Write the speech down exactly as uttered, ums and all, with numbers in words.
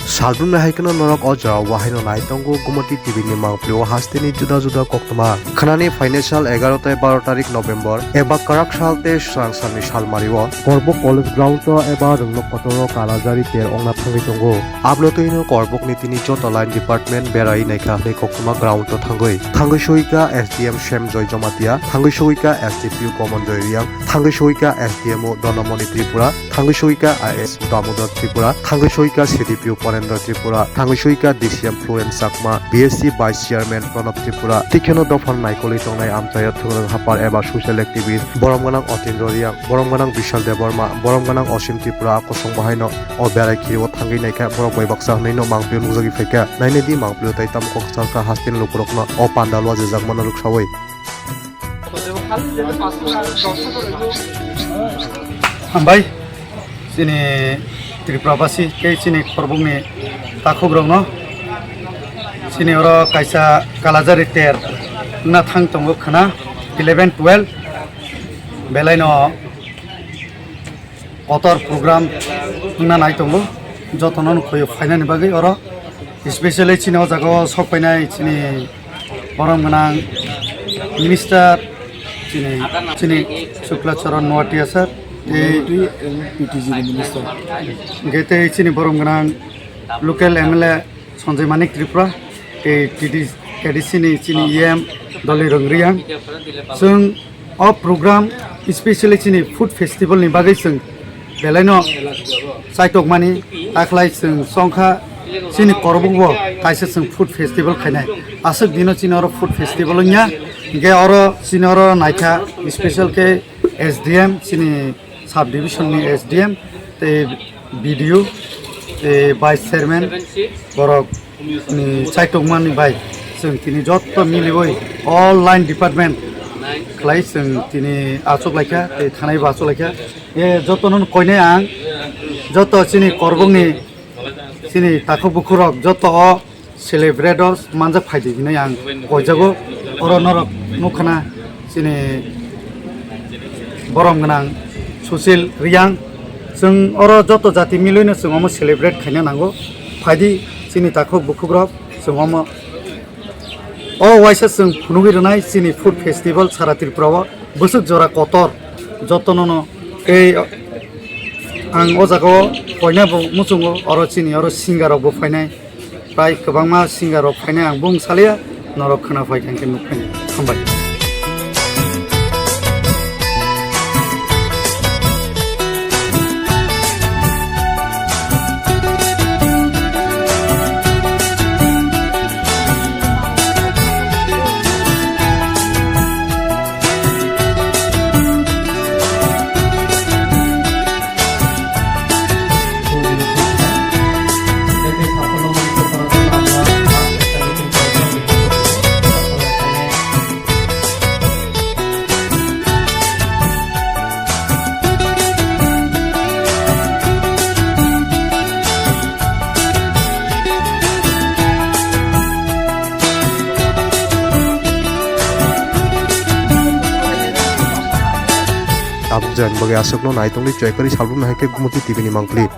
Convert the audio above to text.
Salbrumni hai kheno norok o jora o haino nai tongo Gumoti T V ni mangpili o hasteni juda juda koktwma. Khnani phainai sal egaroh tei baro tarik November eba kwrak sal tei swrang salni salmari o Korbok College ground o eba rwnglok kotor o Kalajari ter ongna thangwi tongo. Ablo twino Korbokni tini joto line department berai naikha hwnwi koktwma ground o thangwi. Thangwi sogwikha S D M Sem Joy Jamatia, thangwi sogwikha S D P O Komon Joy Riang, thangwi sogwikha S D M O Donamoni Tripura, thangwi sogwikha I A S Damodar Tripura, thangwi sogwikha C D P O Porendra Tripura, thangwi sogwikha D C M Florence Chakma, B S C Vice Chairman Pranab Tripura, tikheno dophano naikolwi tongnai amchaio thwngwrwng hapar eba social activist borom gwnang Otindra Riang, borom gwnang Bishal Debbarma, borom gwnang Osim Tripura, a kosong bahaino o berai khiri o thangwi naikha, borok bai baksa hwnwi no mangpili o nukjagwi phaikha. Nainai di mangpili o tai tamo kok salkha hasteni lukurokno o pandal o jajak mano rwksaui. Hambai, chini Tripura basi tei chini Korbokni takhukrokno. Chini oro kaisa Kalajari ter wngna thang tongo khwna eleven twelve, belaino kotor program wngna nai tongo, jotono nukhoyo phainani bagwi oro, especially chini o jaga o sok painai chini borom gwnang minister, chini, chini Shukla Charan Noatia sir, tei P T G ni minister, hwnkhe tei chini borom gwnang local M L A Sanjay Manik Tripura, tei T D, K D C ni chini E M Dolirong Riang. Chwng o program, especially chini food festival ni bagwi chwng belaino chaitokmani, takhlai chwng chongkha chini Korbok bo kaisa chwng food festival khainai. Aswk dino chini oro food festival wngya, hwnkhe oro chini oro naikha special khe S D M chini sub division ni S D M tei B D O, tei vice chairman, borok ni chaitokmani bai chwng tini joto miliwi all line department khlai chwng tini achuk laikha tei thanai bo achuk laikha. E jotono koinai ang joto chini Korbokni chini takhuk bukhurok joto o celebrate o manjak phaidi hinwi ang koijago. Oro norok nukha na chini borom gwnang Sushil Riang. Chwng oro joto jati milwino chwng omo celebrate khaina nango. Phaidi chini takhuk bukhukrok chwng omo o waisa chwng phunugwi rwnai chini food festival sara Tripura o bwswk jora kotor jotono no tei ang o jaga o koina bo muchungo oro chini oro singer rok bo phainai. Prai kwbangma singer rok phainai ang bung salia, norok khwna phai kha hwnkhe nuk phainai. Hambai. Tabuk jani bagwi aswkno naitongdi, choi kwrwi salbrumno hai khe Gumoti T V ni mangpili.